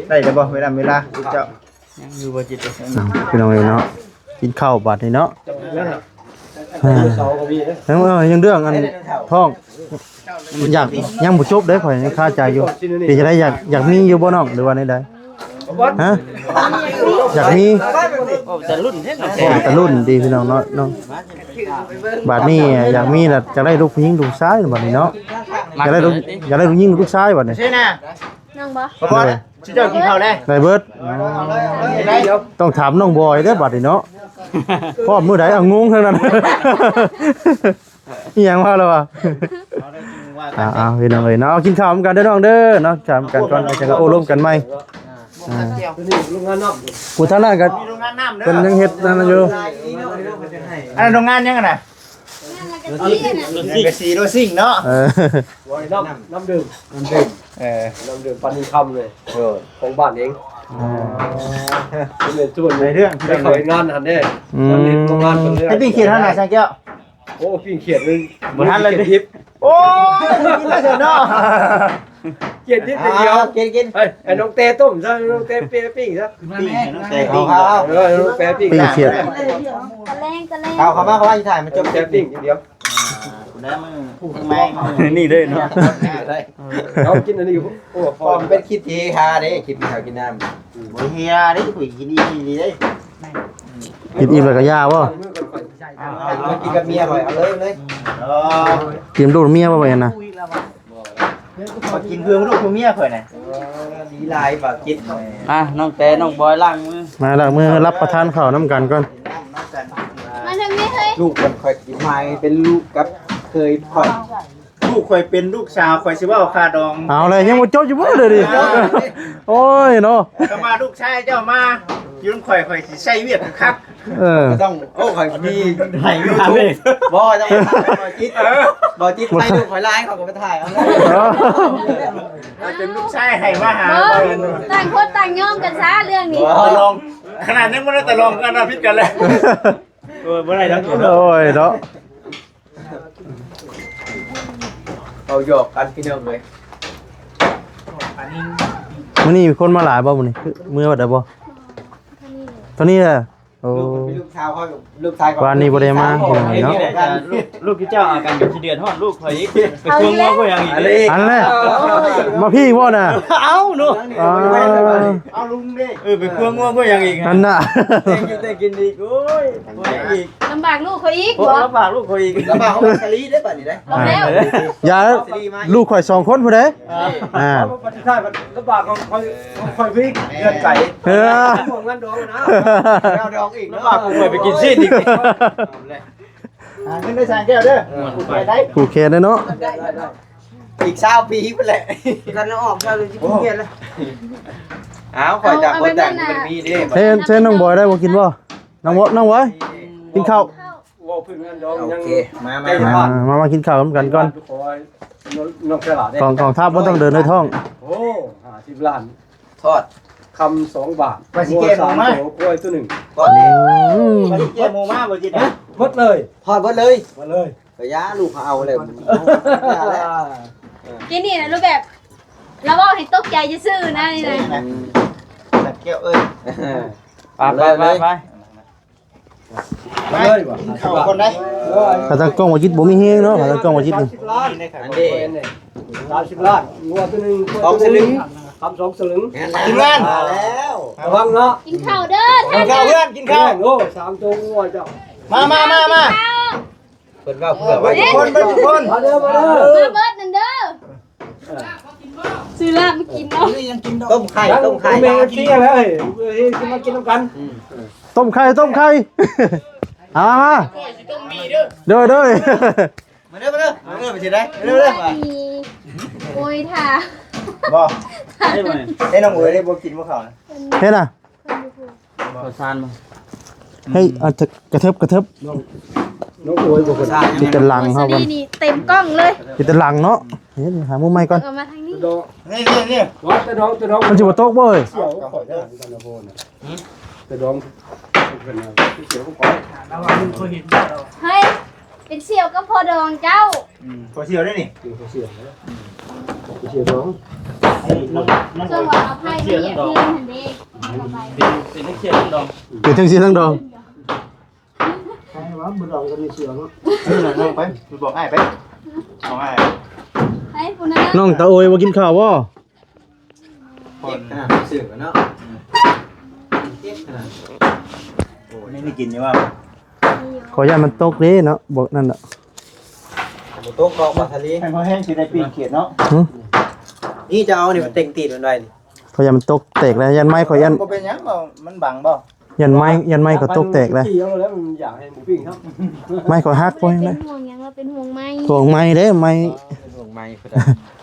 ໄດ້ແລ້ວບໍ່ ເວລາ ເວລາ ເຈົ້າ ຍັງຢູ່ບໍ່ຈິດ ເອົາ ພີ່ນ້ອງເອີຍເນາະ ກິນເຂົ້າບາດນີ້ເນາະ ຍັງ ຍັງເລື່ອງອັນທ້ອງ ຢາກ ຍັງບໍ່ຈົບເດ້ ຂ້ອຍຍັງຄາໃຈຢູ່ ເປັນຈັ່ງໃດ ຢາກ ຢາກມີຢູ່ບໍ່ນ້ອງ ຫຼືວ່າແນວໃດ? ຮະ ຢາກມີ ໂອ້ ແຕ່ລຸ້ນເດ້ເນາະ ໂອ້ ແຕ່ລຸ້ນເດ້ພີ່ນ້ອງເນາະ ເນາະ ບາດນີ້ຢາກມີລະ ຢາກໄດ້ລູກຜູ້ຍິງລູກຊາຍບາດນີ້ເນາະ ຢາກໄດ້ລູກ ຢາກໄດ້ລູກຍິງລູກຊາຍບາດນີ້ ຊື່ນະ ນ້ອງບໍ່ ໂດຍ ຊິເຈົ້າກິນເຂົ້າແລ້ວ ໄດ້ເບິດ ຕ້ອງຖາມນ້ອງບອຍເດ້ບາດນີ້ເນາະ ພ້ອມມື້ໃດ ເອົາ ງົງທັງນັ້ນ ອີ່ຫຍັງວ່າແລ້ວວ່າ ເອົາ ເອົາ ພີ່ນ້ອງເອີຍເນາະ ເອົາ ກິນເຂົ້ານຳກັນເດີນ້ອງເດີເນາະ ກິນເຂົ້ານຳກັນກ່ອນ ແລ້ວຈັ່ງໂອ້ລົມກັນໃໝ່ ອ່າ ຜູ້ທາງນັ້ນກໍ ມີໂຮງງານນ້ຳເດີ ເພິ່ນຍັງເຮັດນັ້ນຢູ່ ອັນນັ້ນໂຮງງານຫຍັງຫັ້ນນະ ໂລຊິງ ໂລຊິງເນາະ ເອີ ນ້ຳ ນ້ຳດື່ມ ນ້ຳດື່ມ ເອີ ນ້ຳດື່ມປານິນຄຳເລີຍ ເອີ ຂອງບ້ານເອງ ອໍ ເປັນສ່ວນ ໃນເລື່ອງ ໄດ້ເຂົ້າເຮັດງານຫັ້ນເດ້ ອືມ ເຮັດໂຮງງານເພິ່ນເລີຍ ໃຫ້ປີ້ງຂຽດຫັ້ນນະ ຊ່າງແກ້ວ ໂອ້ ປີ້ງຂຽດມັນ ບໍ່ທັນເລີຍ ຂຽດດິບ ໂອ້ຍ ກິນແລ້ວເນາະ ຂຽດດິບດຽວ ອ່າ ກິນ ກິນ ເຮີ້ຍ ໃຫ້ນ້ອງແຕ່ຕົ້ມຊະ ນ້ອງແຕ່ປີ້ງຊະ ປີ້ງ ໃຫ້ນ້ອງແຕ່ປີ້ງ ເອີ ນ້ອງແຕ່ປີ້ງ ປີ້ງຂຽດ ຕະແລງ ຕະແລງ ເອົາເຂົ້າມາ ເຂົ້າມາ ຊິຖ່າຍມັນຈົບ ແຕ່ປີ້ງດຽວ ອ່າ ຜູ້ໃດມື້ ຜູ້ແມ່ງ ນີ້ເດ້ເນາະ ເຮົາກິນອັນນີ້ ໂອ້ ພ້ອມເປັນຄລິບທີ່ເຮຮາເດ້ ຄລິບກິນເຂົ້າກິນນ້ຳ ບໍ່ເຮຮາເດ້ ຂ້ອຍກິນອີ່ຫຼີເດ້ ກິນອີ່ມແລ້ວກໍຢ່າບໍ່ ເອົາ ເອົາ ເອົາ ກິນກັບເມຍຂ້ອຍ ເອົາເລີຍ ເອົາເລີຍ ເອີ ກິນລູກເມຍບໍ່ ບໍ່ເຫັນນະ ມາກິນເພື່ອລູກເພື່ອເມຍຂ້ອຍນະ ດີຫຼາຍ ບາດຈິດ ອ່ະ ນ້ອງແຕ ນ້ອງບອຍ ລ້າງມື ມາລ້າງມື ຮັບປະທານເຂົ້ານຳກັນກ່ອນ ມາທາງນີ້ເຮີ້ຍ ລູກເພິ່ນຂ້ອຍກິນໃໝ່ ເປັນລູກກັບເຂີຍຂ້ອຍ ລູກຂ້ອຍເປັນລູກສາວ ຂ້ອຍຊິເວົ້າຄ່າດອງ ເອົາແລ້ວ ຍັງບໍ່ຈົບຢູ່ບໍ່ເດີນີ້ ໂອ້ຍເນາະ ຖ້າວ່າລູກຊາຍເຈົ້າມາຢູ່ນຳຂ້ອຍ ຂ້ອຍຊິໃຊ້ວຽກຄັກ ເອີ ຕ້ອງ ໂອ້ ຂ້ອຍມີໃຫ້ຢູ່ ບໍ່ຕ້ອງ ບໍ່ຈິດ ເອີ ບໍ່ຈິດໃຫ້ລູກຂ້ອຍຫຼາຍ ເຂົາກໍໄປຖ່າຍເອົາ ເອີ ເປັນລູກຊາຍໃຫ້ມາຫາ ບໍ່ ຕ່າງຄົນຕ່າງຍອມກັນຊະເລື່ອງນີ້ ຕະລອງ ຂະໜາດຍັງບໍ່ໄດ້ຕະລອງກັນວ່າຜິດກັນແລ້ວ ໂອ້ຍ ບໍ່ໄດ້ດອກ ໂອ້ຍເນາະ ເວົ້າຫຍອກກັນພີ່ນ້ອງເອີຍ ມື້ນີ້ມີຄົນມາຫຼາຍບໍ່ມື້ນີ້ ເມືອບັດໃດບໍ່ ເທົ່ານີ້ແຫຼະ ໂອ້ ລູກ ລູກສາວເຂົາ ລູກຊາຍເຂົາ ວານນີ້ບໍ່ໄດ້ມາພີ່ນ້ອງເນາະ ລູກ ລູກເຈົ້າອາການຂີ້ເດືອດຮ້ອນລູກຂ້ອຍອີກ ໄປຄວງງົວຄວງຫຍັງອີກ ອັນແຫຼະ ມາພີ້ບໍ່ນະ ເອົ້າເນາະ ອ່າ ເອົາລຸງເດ້ ເອີ ໄປຄວງງົວຄວງຫຍັງອີກ ອັນນະ ແຕ່ງຢູ່ແຕ່ງກິນອີກ ໂອ້ຍ ບໍ່ໄດ້ອີກ ລຳບາກລູກຂ້ອຍອີກ ໂອ້ ບໍ່ ລຳບາກລູກຂ້ອຍອີກ ລຳບາກຂອງສາລີເດ້ບາດນີ້ເດ້ ເອົາແລ້ວ ຢ່າ ສາລີມາ ລູກຂ້ອຍສອງຄົນພຸ້ນເດ້ ອ່າ ປະເທດໄທມັນລຳບາກຂອງຂ້ອຍ ຂ້ອຍໄປເຮືອນໄກ ເອີ ເງິນດອງນະ ແລ້ວດອງອີກ ລຳບາກກູໄປກິນຊີ້ນອີກ ຫາເງິນໄດ້ຊ່າງແກ້ວເດີ ເອີ ໄດ້ ຜູກແຂນໄດ້ເນາະ ອີກຊາວປີພຸ້ນແຫຼະ ກັນອອກຊາວປີ ຜູກແຂນແລ້ວ ອ້າວ ຂ້ອຍຕ່າງຄົນຕ່າງ ເອົາ ມັນມີເດ້ ເຊີນ ເຊີນນ້ອງບອຍໄດ້ບໍ່ ກິນບໍ່ ນ້ອງບອຍ ນ້ອງບອຍ ກິນເຂົ້າ ເວົ້າເຖິງງານດອງ ໂອເຄ ມາ ມາ ອ່າ ມາ ມາກິນເຂົ້ານຳກັນກ່ອນ ນ້ອງສະຫຼາດເດ້ ກອງ ກອງທັບບໍ່ຕ້ອງເດີນດ້ວຍທ້ອງ ໂອ້ ຫ້າສິບລ້ານ ທອດ ຄຳສອງບາດ ວ່າຊິແກ້ໝູມາ ງົວສາມໂຕ ຄວາຍໂຕໜຶ່ງ ທອດເດ້ ອືມ ວ່າຊິແກ້ໝູມາບໍ່ຈິດນະ ເບິດເລີຍ ທອດເບິດເລີຍ ເບິດເລີຍ ກໍຢ່າ ລູກເຂົາເອົາແລ້ວ ກິນນີ້ນະ ຮູບແບບ ລາວເວົ້າໃຫ້ຕົກໃຈຊື່ໆນະ ນີ້ນະ ອືມ ແບບແກ້ວເອີຍ ໄປ ໄປ ໄປ ໄປ ມາ ກິນເຂົ້າກ່ອນໄດ໋ ຂາຕັ້ງກ້ອງບໍ່ຈິດບໍ່ມີແຮງເນາະ ຂາຕັ້ງກ້ອງບໍ່ຈິດນີ້ ອັນເດ້ ສາມສິບລ້ານ ງົວໂຕໜຶ່ງ ສອງສະລຶງ ຄຳສອງສະລຶງ ທີມງານ ມາແລ້ວ ລະວັງເນາະ ກິນເຂົ້າເດີ ກິນເຂົ້າເພື່ອນ ກິນເຂົ້າ ໂອ້ ສາມໂຕງົວເຈົ້າ ມາ ມາ ມາ ມາ ເພິ່ນເວົ້າເພື່ອໄວ້ ເດ້ ທຸກຄົນ ເບິດທຸກຄົນ ມາເດີ ມາເດີ ມາເບິດນັ້ນເດີ ຊື້ລາບມາກິນເນາະ ຕົ້ມໄຂ່ ຕົ້ມໄຂ່ ແມ່ກິນແລ້ວເອີຍ ເອີຍ ຊິມາກິນນຳກັນ ອືມ ຕົ້ມໄຂ່ ຕົ້ມໄຂ່ ເອົາມາ ໂດຍ ໂດຍ ມາເດີ ມາເດີ ມາເດີ ໄປຊິໄດ້ ມາເດີ ມາເດີ ໂອ້ຍ ຖ້າ ບໍ່ ເອີ ນ້ອງເອີຍ ໄດ້ບໍ່ກິນບໍ່ເຂົ້ານະ ເຮັດນະ ເຂົ້າສານບໍ່ ເຮີ້ຍ ເອົາ ກະເທີບ ກະເທີບ ນ້ອງ ນ້ອງໂອຍບໍ່ ມີແຕ່ຫຼັງເຮົາ ນີ້ ນີ້ເຕັມກ້ອງເລີຍ ມີແຕ່ຫຼັງເນາະ ເຮັດ ຫາມຸມໃໝ່ກ່ອນ ເອົາມາທາງນີ້ ນີ້ ນີ້ ນີ້ ວ່າແຕ່ດອງ ແຕ່ດອງ ມັນຊິບໍ່ຕົກບໍ່ເອີຍ ສຽວຂ້ອຍເດີ ແຕ່ດອງ ສຽວຂ້ອຍ ເຮີ້ຍ ເປັນສຽວກັບພໍ່ດອງເຈົ້າ ອືມ ຂ້ອຍສຽວໄດ້ນີ້ ຂ້ອຍສຽວ ຂ້ອຍສຽວດອງ ເຊິ່ງວ່າເອົາໄຜ່ມາຫຽບເຮືອນຫັ້ນເດ້ ເປັນ ເປັນທັງສຽວທັງດອງ ເປັນທັງສຽວທັງດອງ ໃຜວ່າບໍ່ດອງກໍມີສຽວເນາະ ເອີ ນ້ອງໄປ ໄປບອກອ້າຍໄປ ບອກອ້າຍ ໃຜຜູ້ນັ້ນ ນ້ອງຕາໂອຍບໍ່ກິນເຂົ້າບໍ່? ຄົນ ອ່າ ຊື່ເນາະ ອືມ ນີ້ໄດ້ກິນຢູ່ບໍ່? ຂ້ອຍຢ້ານມັນຕົກເດ້ເນາະ ບໍ່ນັ້ນດອກ. ບໍ່ຕົກດອກ ປາທະເລ ໃຫ້ພໍແຮງ ຊິໄດ້ປີ້ງຂຽດເນາະ. ຫື? ນີ້ຈະເອົານີ້ມາເຕັງຕີນມັນໄວ້ນີ້. ຂ້ອຍຢ້ານມັນຕົກແຕກແລ້ວ ຢ້ານໄມ້ ຂ້ອຍຢ້ານ ບໍ່ເປັນຫຍັງ ມັນບັງບໍ່? ຢ້ານໄມ້ ຢ້ານໄມ້ຂ້ອຍຕົກແຕກແລ້ວ. ມັນຢາກໃຫ້ໝູປີ້ງເນາະ. ໄມ້ຂ້ອຍຫັກ ບໍ່ເປັນຫຍັງເດ້ ເປັນຫ່ວງຫຍັງ ເຮົາເປັນຫ່ວງໄມ້ ເປັນຫ່ວງໄມ້ເດ້ ໄມ້ ເປັນຫ່ວງໄມ້.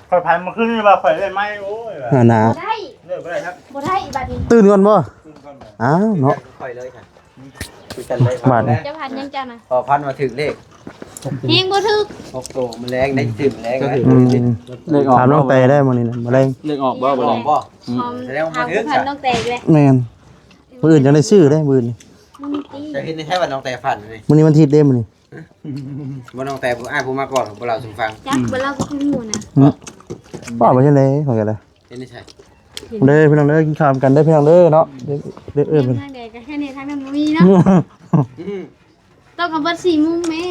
ຂ້ອຍຝັນມື້ຄືນວ່າຂ້ອຍໄດ້ໄມ້ ໂອ້ຍ ຫັ້ນນະ ບໍ່ໄດ້ ເລີກບໍ່ໄດ້ຄັບ ບໍ່ໄດ້ບັດນີ້ ຕື່ນກ່ອນບໍ່? ຕື່ນກ່ອນ ອ້າວເນາະ ຂ້ອຍເລີຍ ຄືກັນໄດ້ ບາດນີ້ ເຈົ້າພັນຫຍັງເຈົ້ານະ? ພໍພັນວ່າຖືກເລກ ແຮງບໍ່ຖືກ ຫົກໂຕ ມື້ແລງໄດ້ ຕື່ນມື້ແລງ ອືມ ເລກອອກ ຖາມນ້ອງແຕໄດ້ມື້ນີ້ນະ ມື້ແລງ ເລກອອກບໍ່? ບໍ່ ອືມ ແສດງວ່າບໍ່ຖືກ ຖາມນ້ອງແຕແຫຼະ. ແມ່ນ ມື້ອື່ນຈັ່ງໄດ້ຊື້ເດ້ ມື້ອື່ນນີ້ ເຈົ້າເຫັນແທ້ວ່ານ້ອງແຕຝັນນີ້ ມື້ນີ້ວັນທິດເດ້ມື້ນີ້. ບໍ່ ນ້ອງແຕຜູ້ ອ້າຍຜູ້ມາກ່ອນ ບໍ່ເລົ່າສູ່ຟັງ ຈັກ ອືມ ບໍ່ເລົ່າກໍຄືໝູ່ນະ. ອືມ ວ່າໄປຈັ່ງໃດຂ້ອຍກໍໄດ້ ເຫັນໃນໃສ ເດີພີ່ນ້ອງເດີ ກິນຂ້າວນຳກັນເດີພີ່ນ້ອງເດີເນາະ ເດີ ເດີ ເອີ້ນທາງໃດກໍແຄ່ນີ້ ທາງນັ້ນບໍ່ມີເນາະ. ອືມ ຕ້ອງເອົາເບິດສີ່ມຸມແມ່.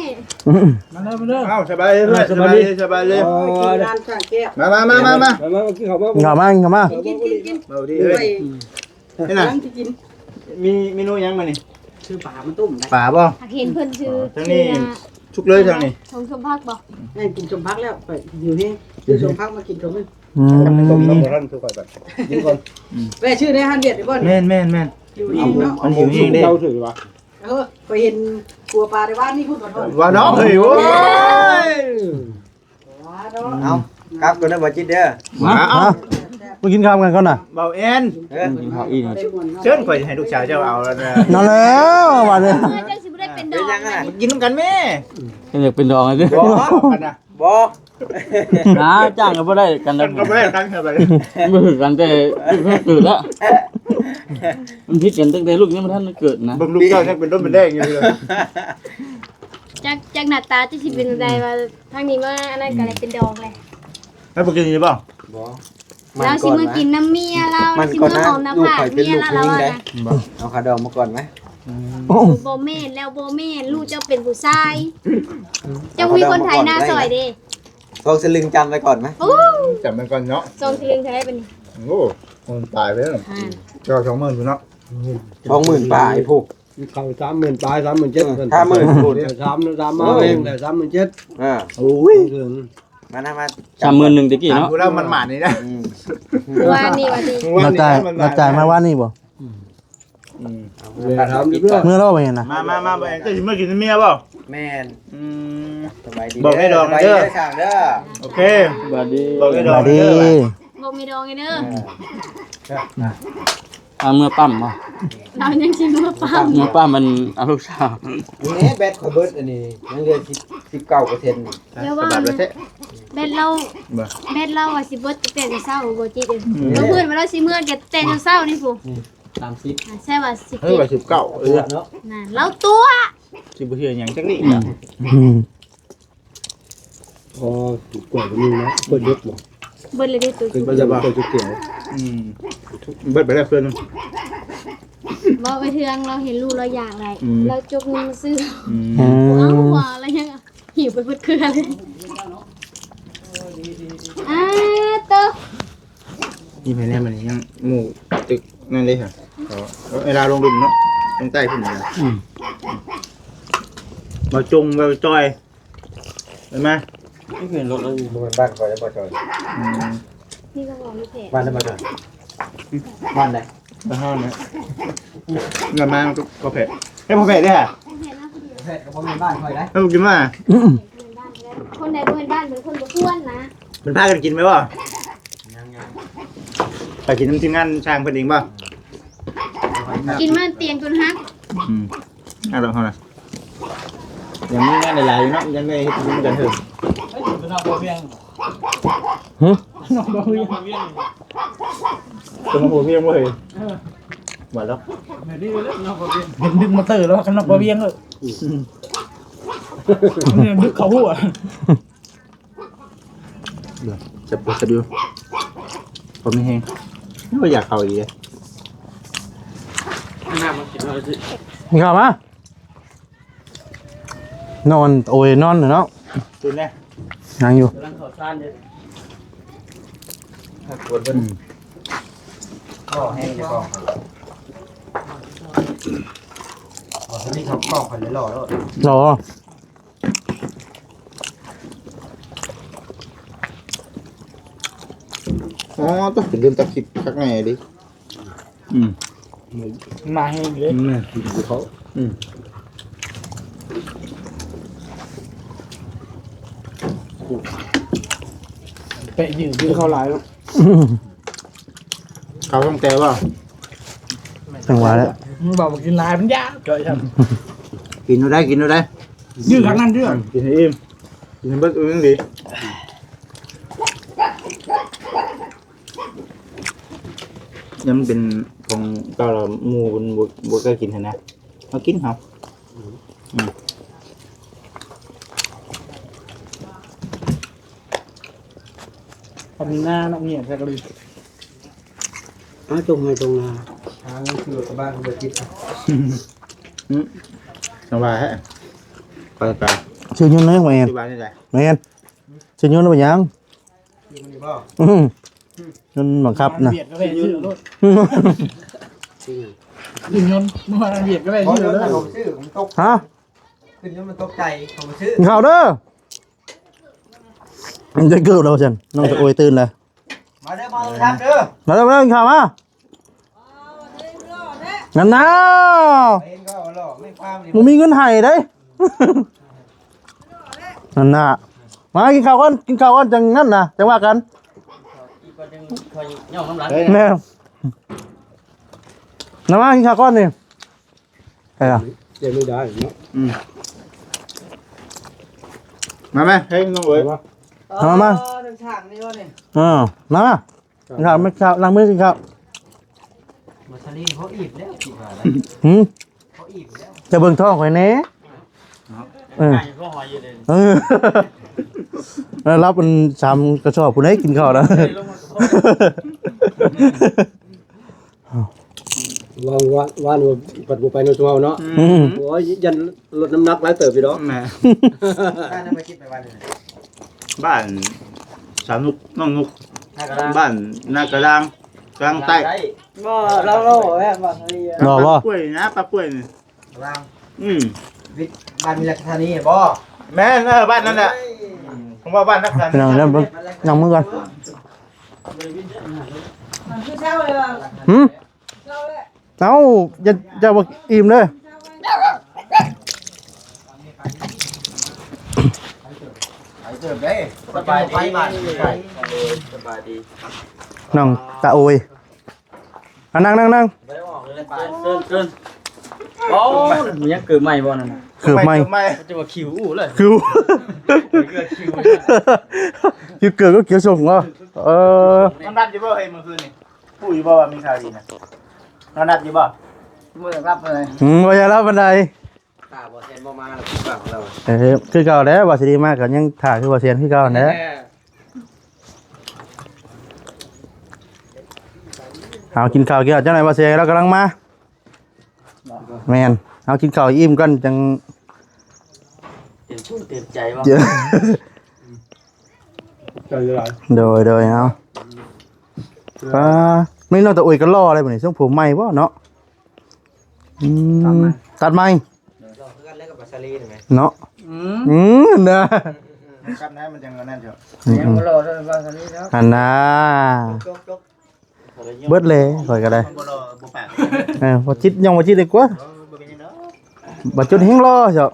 ອືມ ມາເດີ ມາເດີ ອ້າວ ສະບາຍດີ ເອີ ສະບາຍດີ ສະບາຍດີ ສະບາຍດີ. ໂອ້ຍ ງານຊ່າງແກ້ວ ມາ ມາ ມາ ມາ ມາ ມາ ກິນເຂົ້າມາ ກິນເຂົ້າມາ ກິນເຂົ້າມາ ກິນ ກິນ ກິນ ເອົາດີເອີຍ ເອີຍ. ນີ້ນະ ຍັງຊິກິນ ມີເມນູຫຍັງມື້ນີ້? ຊື້ປາມາຕົ້ມໄດ້ ປາບໍ່? ຫາກເຫັນເພິ່ນຊື້ ອໍ ທາງນີ້ ສຸກເລີຍທາງນີ້ ສົ້ມຜັກບໍ່? ແມ່ນ ກິນສົ້ມຜັກແລ້ວ ຂ້ອຍຫິວແຮງ ຊື້ສົ້ມຜັກມາກິນກໍມີ. ອືມ ຕົ້ມບໍ່ທັນຄືຂ້ອຍບັດ ກິນກ່ອນ. ອືມ ແວ່ຊື້ໃນຮ້ານວຽດນີ້ບໍ່? ແມ່ນໆໆ ຫິວແຮງເນາະ ມັນຫິວແຮງເດ້ ເຈົ້າຖືວ່າ ເອີ ຂ້ອຍເຫັນຄົວປາແຕ່ວານນີ້ພຸ້ນ ຂໍໂທດ ວ່າເນາະ ເຮີ້ຍ ໂອ້ຍ. ເອົາ ກັບກ່ອນເດີ ບໍ່ຈິດເດີ ມາ ເອົາ ມາກິນຂ້າວນຳກັນກ່ອນນະ ເບົາແອນ ເອີ ກິນເຂົ້າອີກ ເຊີນ ຂ້ອຍຊິໃຫ້ລູກສາວເຈົ້າເອົາແລ້ວນະ ນັ້ນແຫຼະ ວ່າເດີ ເຈົ້າຊິບໍ່ໄດ້ເປັນດອກ ກິນນຳກັນແມ່ ເປັນດອກເດີ ບໍ່ ບໍ່ ນາ ຈ້າງກໍບໍ່ໄດ້ກັນ ກໍບໍ່ໄດ້ກັນ ບໍ່ຖືກກັນແຕ່ເກີດລະ ມັນຜິດກັນຕັ້ງແຕ່ລູກຍັງບໍ່ທັນເກີດນະ ເບິ່ງລູກເຈົ້າຍັງເປັນລົມເປັນແດງຢູ່ເລີຍ ຈັກ ຈັກໜ້າຕາຈະຊິເປັນຈັ່ງໃດວ່າ ທາງນີ້ມາອັນນັ້ນກໍໄດ້ເປັນດອກແຫຼະ ແລ້ວບໍ່ກິນອີກບໍ່? ບໍ່ ລາວຊິມາກິນນຳເມຍລາວ ລາວຊິມາຫອມໜ້າຜາກເມຍລາວ ລາວວ່ານະ ບໍ່ ເອົາຂາດອງມາກ່ອນໄໝ? ອືມ ບໍ່ແມ່ນແລ້ວ ບໍ່ແມ່ນ ລູກເຈົ້າເປັນຜູ້ຊາຍ ເຈົ້າມີຄົນໄຖນາຊ່ອຍເດ້ ສອງສະລຶງຈຳໄວ້ກ່ອນໄໝ? ໂອ້ ຈຳໄວ້ກ່ອນເນາະ ສອງສະລຶງເທົ່າໃດບັດນີ້? ໂອ້ ໝື່ນປາຍເດ້ ອ່າ ເຈົ້າສອງໝື່ນພຸ້ນເນາະ ສອງໝື່ນປາຍພຸ້ນ ເຂົ້າສາມໝື່ນປາຍ ສາມໝື່ນເຈັດ ເອີ ສາມໝື່ນພຸ້ນ ສາມ ສາມມາແຮງໄດ້ສາມໝື່ນເຈັດ ອ່າ ໂອ້ຍ ມານະ ມາ ສາມໝື່ນໜຶ່ງແຕ່ກີ້ເນາະ ຜູ້ລາວໝານໆນີ້ນະ ອືມ ວານນີ້ວ່າຕິ ລາວຈ່າຍ ລາວຈ່າຍມາວານນີ້ບໍ່? ອືມ ອືມ ເມື່ອລາວໄປນະ ມາ ມາ ມາ ເຈົ້າຊິມາກິນເມຍບໍ່? ແມ່ນ ອືມ ສະບາຍດີ ບອກແມ່ດອງເດີ ເດີ ໂອເຄ ສະບາຍດີ ບອກແມ່ດອງເດີ ບອກແມ່ດອງເດີ ເອີ ອ່າ ເມືອປ້ຳບໍ່? ລາວຍັງຊິເມືອປ້ຳ ເມືອປ້ຳມັນເອົາລູກສາວ ນີ້ແບດຂ້ອຍເບິດ ອັນນີ້ຍັງເຫຼືອສິບ ສິບເກົ້າເປີເຊັນ ແຕ່ວ່າແບດລາວ ບໍ່ ແບດລາວວ່າຊິເບິດແຕ່ເຊົ້າ ບໍ່ຈິດເອີຍ ອືມ ເມື່ອຄືນວ່າລາວຊິເມືອແຕ່ເຊົ້ານີ້ພຸ້ນ ສາມສິບ ອ່າ ໃຊ່ວ່າສິບເຈັດ ເອີ ວ່າສິບເກົ້າ ເອີ ເນາະ ນັ້ນລາວຕົວະ ຊິບໍ່ເຊື່ອຫຍັງຈັກນິດ ອືມ ອືມ ອໍ ກວດກໍມີນະ ເປີດເບິດບໍ່? ເບິດເລີຍເດ້ ເປີດ ເບິດແລ້ວບໍ່? ເປີດຈຸດຂຽວ ອືມ ເບິດໄປແລ້ວເຄື່ອນໜຶ່ງ ເວົ້າໄປເທື່ອງ ລາວເຫັນລູກລາວຢາກຫຼາຍ ອືມ ລາວຈົກເງິນມາຊື້ ອືມ ອືມ ເອົາຫົວລາວຍັງ ຫິວໄປເບິດເຄືອເລີຍ ອາໂຕ ອີ່ແມ່ແນມອັນນີ້ຍັງໝູ່ຕຶກນັ້ນເດ້ຫະ ເອົາເວລາລົງດຸ່ມເນາະ ລົງໃຕ້ພຸ້ນນະ ອືມ ມາຈົງມາຈ່ອຍ ເຫັນໄໝ? ນີ້ຄືລົດເຮົາຢູ່ ບໍ່ແມ່ນບ້ານຂ້ອຍແລ້ວບໍ່ຈອຍ ອືມ ນີ້ກໍບໍ່ມີແຜນ ບ້ານໃດບໍ່ຈອຍ? ບ້ານໃດ? ບ້ານເຮົານີ້ ເງິນມາກໍ ກໍແພດ ເຮັດບໍ່ແພດເດ້ຫະ ແພດກໍບໍ່ແມ່ນບ້ານຂ້ອຍໄດ໋ ແລ້ວບໍ່ກິນມາ ອືມ ຄົນໃດບໍ່ແມ່ນບ້ານເພິ່ນ ຄົນບໍ່ຄວນນະ ເພິ່ນພາກັນກິນໄປບໍ່? ຍັງໆ ໄປກິນນຳທີມງານຊ່າງເພິ່ນເອງບໍ່? ກິນມາຕຽງຈົນຫັກ ອືມ ອ່ະ ລອງເຮົານະ ຍັງມີງານຫຼາຍໆຢູ່ເນາະ ຍັງໄດ້ເຮັດບຸນກັນເຖິງ ຮະ? ນອກບໍ່ຮຽງ ນອກບໍ່ຮຽງ ຈະມາບໍ່ຮຽງເວີຍ ເອີ ວ່າແລ້ວ ແບບນີ້ເລີຍ ນອກບໍ່ຮຽງ ເຫັນດຶງມອເຕີແລ້ວ ກັນນອກບໍ່ຮຽງເລີຍ ອືມ ນີ້ດຶງເຂົ້າຫົວ ເດີ ແຊບຢູ່ ແຊບຢູ່ ພໍມີແຮງ ບໍ່ຢາກເຂົ້າອີກເດ້ ນ້ຳມາກິນເອົາຊິ ເຂົ້າມາ ນອນ ໂອ້ຍ ນອນເນາະ ຕື່ນແລ້ວ ຍັງຢູ່ ກຳລັງເຂົ້າຊານເດ້ ພັກຜ່ອນເພິ່ນ ອືມ ກໍແຮງເຈົ້າຂອງ ເ ບໍ່ ຕອນນີ້ເຂົາກ້ອງໄປເລີຍ ລໍໂລດ. ອໍ ອໍ ຕ້ອງເປັນເລື່ອງຕັດຄລິບຄັກແນ່ເດ້. ອືມ ມາແຮງເດ້. ແມ່ນ ກິນເຂົ້າ. ອືມ ແປະຢືດ ກິນເຂົ້າຫຼາຍເນາະ. ເຂົ້າຕັ້ງແຕ່ບໍ່? ຈັ່ງຫວະແຫຼະ ມຶງບອກວ່າກິນຫຼາຍມັນຢາກ ກິນເອົາໄດ້ ກິນເອົາໄດ້. ຢືດຂະໜາດນັ້ນເດີ້. ອືມ ກິນໃຫ້ອີ່ມ ກິນໃຫ້ເບິດ ເອີ ຍັງດີ. ຍັງເປັນຂອງເກົ່າລະ ໝູ່ເພິ່ນບໍ່ ບໍ່ກ້າກິນຫັ້ນນະ ເຮົາກິນເຮົາ. ອືມ ອືມ ທຳໜ້າເນາະ ເມຍແທ້ກໍດີ. ຫາຕົງໃຫ້ຕົງນາ ຫາເງິນຊື້ລົດກະບະກໍບໍ່ໄດ້ຕິດ. ອືມ ຈັ່ງວ່າແທ້ ໄປໄປ ຊື້ຍົນແລ້ວແມ່ນ ຊື້ບ້ານນີ້ໄດ໋ ແມ່ນ ຊື້ຍົນແລ້ວເປັນຫຍັງ? ອືມ ມັນບັງຄັບນະ ວຽດກະແວະຊື້ໂລດ. ຂຶ້ນຍົນ ເມື່ອວານວຽດກະແວະຊື້ໂລດ. ຮະ? ຂຶ້ນຍົນມັນຕົກໃຈ ເຂົາບໍ່ຊື້. ກິນເຂົ້າເດີ້. ມັນຈະເກີບແລ້ວຊັ້ນ ນ້ອງຕາໂອຍຕື່ນແລ້ວ. ມາເດີ້ ມາເດີ້ ມາເດີ້ ມາເດີ້ ກິນເຂົ້າມາ. ນັ້ນນະ ບໍ່ມີເງິນໃຫ້ເດ້. ນັ້ນນະ ມາກິນເຂົ້າກ່ອນ ກິນເຂົ້າກ່ອນ ຈັ່ງນັ້ນນະ ຈັ່ງວ່າກັນ. ແມ່ນ ນະ ມາກິນເຂົ້າກ່ອນນີ້. ເອີ ຍັງໄດ້ເນາະ. ອືມ ມາແມ່ ເຮີ້ຍ ນ້ອງເອີຍ ມາ ມາ ເອີ ມາ ກິນເຂົ້າ ມາກິນເຂົ້າ ລ້າງມືກິນເຂົ້າ. ມາສະລີນເຂົາອີ່ມແລ້ວ ຄິດວ່ານະ. ຫື ເຂົາອີ່ມແລ້ວ ຈະເບິ່ງທ້ອງຂ້ອຍແດ່. ເອີ ເອີ ລາວເປັນສາມກະສອບພຸ້ນເດ້ ກິນເຂົ້ານະ. ວ່າ ວ່າ ວ່າ ບັດບໍ່ໄປນຳຊຸມເຮົາເນາະ. ອືມ ໂອ້ຍ ຢ້ານລົດນ້ຳໜັກຫຼາຍເຕີບຢູ່ດອກ. ແມ່ນ ບ້ານນັ້ນມາກິນໄປບ້ານນີ້ ບ້ານສາວນຸກ ນ້ອງນຸກ ນາກະລາງ ບ້ານນາກະລາງ ກາງໃຕ້. ບໍ່ ລາວ ລາວແບບວ່າ ນອກບໍ່? ປາກກ້ວຍນະ ປາກກ້ວຍນີ້ ລາງ. ອືມ ວິດ ບ້ານມີລັກທານີບໍ່? ແມ່ນ ເອີ ບ້ານນັ້ນແຫຼະ. ເອີຍ ຜົມວ່າບ້ານລັກທານີ. ພີ່ນ້ອງ ເລີ່ມເບິ່ງ ນັ່ງມືກ່ອນ. ມັນຄືເຊົ້າເລີຍວ່າ ຫື ເຊົ້າແລ້ວ ເອົ້າ ຢ່າ ຢ່າບໍ່ອີ່ມເດີ. ສະບາຍດີ ສະບາຍດີ ນ້ອງຕາໂອຍ. ອ່ະ ນັ່ງ ນັ່ງ ນັ່ງ. ບໍ່ໄດ້ອອກເລີຍ ເຊີນ ເຊີນ ເຊີນ. ໂອ້ ມັນຍັງເກີບໃໝ່ບໍ່ນັ້ນນະ? ເກີບໃໝ່ ເກີບໃໝ່ ມັນຈະວ່າຄິວອູ້ເລີຍ ຄິວ ເກີບຄິວ ຄິວເກີບກໍຄິວສົ່ງເນາະ. ເອີ ນອນຫຼັບຢູ່ບໍ່ເຮີ້ຍ ມື້ຄືນນີ້? ຮູ້ຢູ່ບໍ່ວ່າມີຂ່າວດີນະ? ນອນຫຼັບຢູ່ບໍ່? ບໍ່ຢາກຫຼັບປານໃດ. ອືມ ບໍ່ຢາກຫຼັບປານໃດ. ຖ້າບໍ່ແຊນບໍ່ມາແລ້ວ ຄືເກົ່າແລ້ວ. ເອີ ຄືເກົ່າແຫຼະ ບໍ່ຊິໄດ້ມາກໍຍັງຖ້າຄືບໍ່ແຊນຄືເກົ່າຫັ້ນແຫຼະ. ເອີ ເອົາ ກິນເຂົ້າ ກິນເຂົ້າ ຈັກໜ່ອຍບໍ່ແຊນລາວກຳລັງມາ. ແມ່ນ ເອົາ ກິນເຂົ້າອີ່ມກ່ອນ ຈັ່ງເຕັມໂຕເຕັມໃຈບໍ່? ໃຈຫຼາຍ. ໂດຍ ໂດຍ ເອົາ. ປ້າ ມື້ນີ້ນ້ອງຕາໂອຍກໍຫຼໍ່ເລີຍ ມື້ນີ້ຊົງຜົມໃໝ່ບໍ່ເນາະ? ອືມ ຕັດໃໝ່ ຕັດໃໝ່. ເນາະ ອືມ ອືມ ນະ ກັບນະ ມັນຈັ່ງອັນນັ້ນເຈົ້າ. ອືມ ຍັງບໍ່ຫຼໍ່ເທົ່າວ່າຊະນີ້ເນາະ. ຫັ້ນນະ ຈົບໆ ເບິດແລ້ວຂ້ອຍກໍໄດ້. ບໍ່ຫຼໍ່ບໍ່ປາກ. ເອີ ບໍ່ຈິດ ຍັງບໍ່ຈິດດີກວ່າ. ເອີ ບໍ່ເປັນຫຍັງດອກ. ບໍ່ຈົນແຮງຫຼໍ່ເຈົ້າ.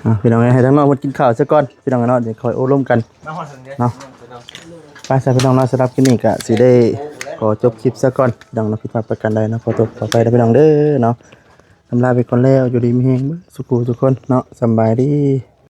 ອ່ະ ພີ່ນ້ອງເອີຍ ໃຫ້ທາງນ້ອງເພິ່ນກິນເຂົ້າຊະກ່ອນ ພີ່ນ້ອງເນາະ ດຽວຄ່ອຍໂອ້ລົມກັນເນາະ. ໄປຊະພີ່ນ້ອງເນາະ ສຳລັບຄລິບນີ້ກໍຊິໄດ້ຂໍຈົບຄລິບຊະກ່ອນ ພີ່ນ້ອງເນາະ. ຜິດພາດປະການໃດເນາະ ຂໍໂທດຂໍອະໄພເດີພີ່ນ້ອງເດີເນາະ. ອຳລາໄປກ່ອນແລ້ວ ຢູ່ດີມີແຮງເບິດສູ່ຜູ້ສູ່ຄົນເນາະ. ສຳບາຍດີ.